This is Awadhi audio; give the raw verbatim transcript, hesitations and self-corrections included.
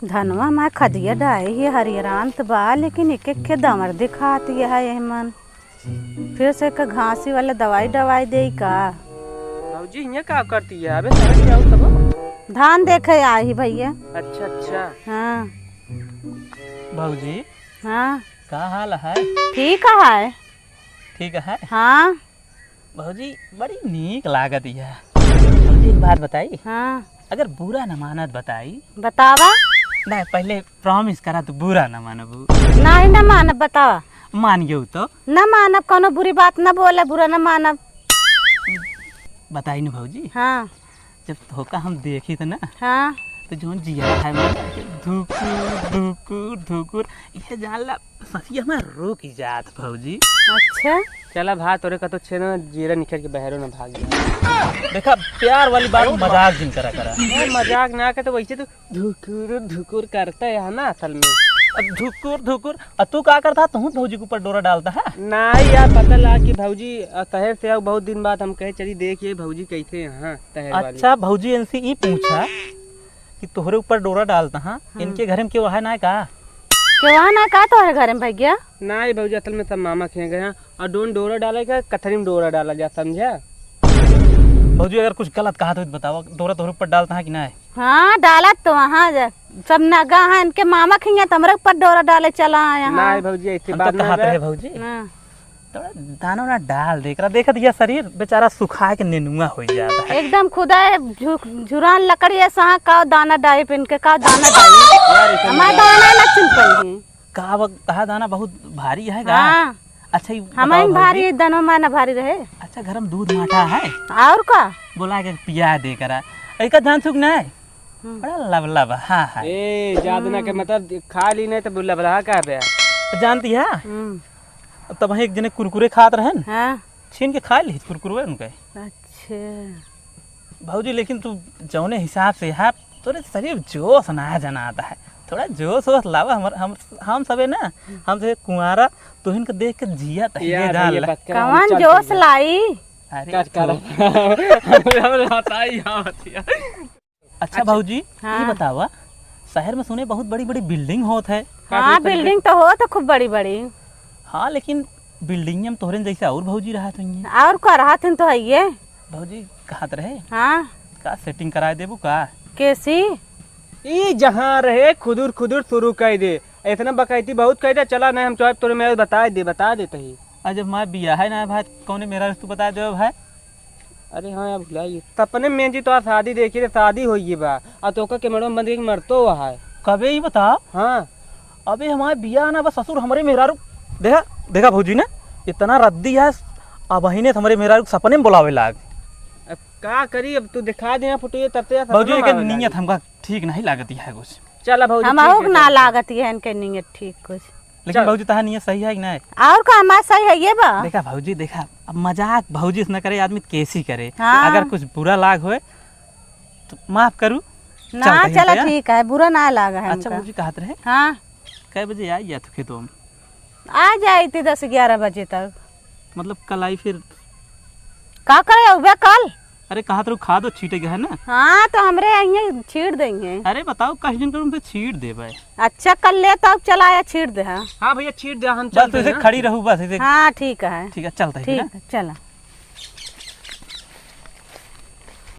धनवा मा खदिया डाए ही हरियरान त बा, लेकिन एक एक के दमर दिखात यह एहमन। फिर से एक घासी वाला दवाई डवाई देई का? भौजी, हियाँ का करती है? अबे सड़क पे आओ तब। धान देखे आई ही भैया। अच्छा, अच्छा। हाँ। भौजी। हाँ। का हाल है? ठीक है। ठीक है? हाँ। भौजी, बड़ी नीक लागत है। भौजी, एक बात बताई? हाँ। अगर बुरा न मानत बताई। बतावा। नहीं, पहले promise करा तू बुरा न मानबू। नहीं, न मानब, बतावा। मान गयो तो? न मानब, कोनो बुरी बात न बोले, बुरा न मानब। बताई न भौजी। हाँ। जब तोहका हम देखी त ना, हाँ। तो जौन जिया है हमार धुकुर, धुकुर, धुकुर, ये जान ला, ससिया हमार रुक जात भौजी। अच्छा। चला भा, तोरे का तो छे ना, जीरा निकल के बहरो ना भाग जाए। देखा, प्यार वाली बात मजाक जिन करा करा। ए, मजाक ना कर, तो वैसे तो धुकुर, धुकुर करता है ना असल में। अब धुकुर, धुकुर, आ तू का करता? तू भौजी के ऊपर डोरा डालता है? नहीं यार, पता लगा कि भौजी, अ, तहर से अब बहुत दिन बाद हम कहे, "चली देख ये भौजी कैसे यहाँ तहर वाली।" अच्छा, भौजी इनसे ई पूछा कि तोहरे ऊपर डोरा डालता, हाँ? हाँ। इनके घर में केहू है ना का? केहू है ना का तोहरे घर में भैया? नहीं भौजी, असल में सब मामा के गए हैं और डोन डोरा डाले का, कथरी में डोरा डाला जा, समझा? भौजी, अगर कुछ गलत कहा तो बतावा, डोरा तोहरे ऊपर डालता है कि नहीं? हाँ, डालत तो वहाँ जा, सब नगा हैं इनके मामा खिया, तो हमरे ऊपर डोरा डाले चला आया। नहीं भौजी, ऐसी हम बात तो ना कहत बा। रहे भौजी। हाँ। थोड़ा दाना ना डाल दे, एकरा देखत यह शरीर बेचारा सुखा के नेनुआ हो जाता है। एकदम खुदा है, झु-, झुरान लकड़ी है, सहा का दाना डाई पिन के, का दाना डाई? यार, ऐसा हमारा मजाक दाना ना चुन पाई है। का ब-, कहा दाना बहुत भारी है का? हाँ। अच्छा, ये हमारे बताओ में भारी, भौजी। दनो में ना भारी रहे। अच्छा, घर में दूध माठा है? और का? बोला के पिया दे करा। एका जान सुख नहीं? हम्म। बड़ा लबलब, हाँ, हाँ। ए, जादना के हम्म। मतलब खा ली नहीं तो लबलहा का बे? जानती है? हम्म। तब वहीं एक जने कुरकुरे खात रहन। हाँ। छीन के खा ली कुरकुरे उनके। अच्छा। भौजी, लेकिन तू जौने हिसाब से है, तोरे शरीर जोश ना जनाता है। थोड़ा जोश वोश लावा। हमर, हम, हम सबे ना, हम सबे कुंवारा, तुहिन के देख के जिया तहिए यार, जान भैया, ला। बक्का कौन हम चल जोश पइबे। लाई? अरे, कट, कट। तो हम, हम बताई, हम बतिया। अच्छा अच्छा। भौजी, हाँ। ये बतावा, शहर में सुने बहुत बड़ी-बड़ी building होत है। हाँ, building तो होत है खूब बड़ी-बड़ी। हाँ, लेकिन building में तोहरे जैसे और भौजी रहत होइए। और का रहत हन तो है ये। भौजी कहत रहे। हाँ। का setting कराए देबू का? कैसी? ई जहाँ रहे खुदुर खुदुर शुरू कर दे। इतना बकैती बहुत कर दे, चला नहीं हम चौब तोरे में बता दे, बता देते ही। आज जब मैं बिया है ना भाई, कौने मेरा तू बता दे भाई? अरे हाँ यार, भुला गई। सपने में जी तोहार शादी देखी रे, शादी होइए बा। आ तोका कैमरा में बंद करके मरतो हुआ है। कबे ही बता? हाँ। अबे हमारे बिया ना बस ससुर हमरे मेहरारू। देखा, देखा भौजी ने, इतना रद्दी है, अब वही ने हमरे मेहरारू के सपने में बुलावे लाग। अब का करी, अब तू दिखा दे फोटो ये तब तो यार भौजी, सपने में एकर आवे नीयत लागे। हमका ठीक नहीं लागत है कुछ। चला भौजी, हम ठीक आउक है, ना चल। लागत है इनके नीयत ठीक कुछ। लेकिन चल। भौजी, तहार नियत सही है कि नहीं? और का, हमार सही है ये बा। देखा भौजी, देखा, अब मजाक भौजी से न करे, आदमी कैसी करे। हाँ। अगर कुछ बुरा लाग होए, तो माफ करू। ना, चलते हैं चला भैया। ठीक है, बुरा ना लाग है अच्छा, हमका। भौजी कहत रहे। हाँ। कै बजे आई जा तू खेतों में? आ जाई थी दस ग्यारह बजे तक। मतलब कल आई फिर? का करे अउबे कल? अरे, कहा तो खाद छीटे गए है ना? हाँ, तो हमरे यहाँ छीट देंगे। अरे, बताओ, कस दिन करूँ तो छीट देबे। अच्छा, कल ले तो चला आया, छीट दे, हाँ। हाँ भैया, छीट दे, हम बस चलते तू ऐसे हैं। खड़ी रहू, बस ऐसे। हाँ, ठीक है। ठीक है, चलते हैं ठीक फिर, है, चला।